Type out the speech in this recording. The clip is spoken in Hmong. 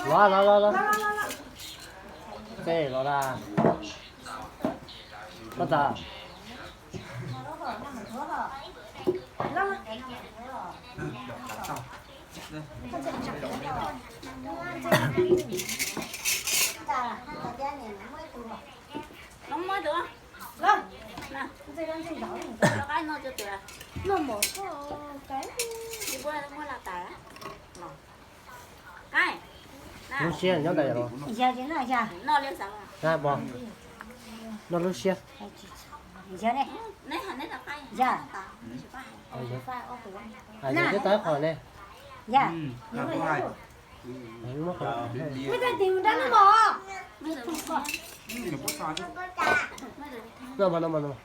Los, los, los, los. Tej los da. Koj tas. Lub siab nyob ntawm los. Noj pov, noj lub siab. Yog, yog tib tag qhov ne. Noj mas, noj mas, noj mas.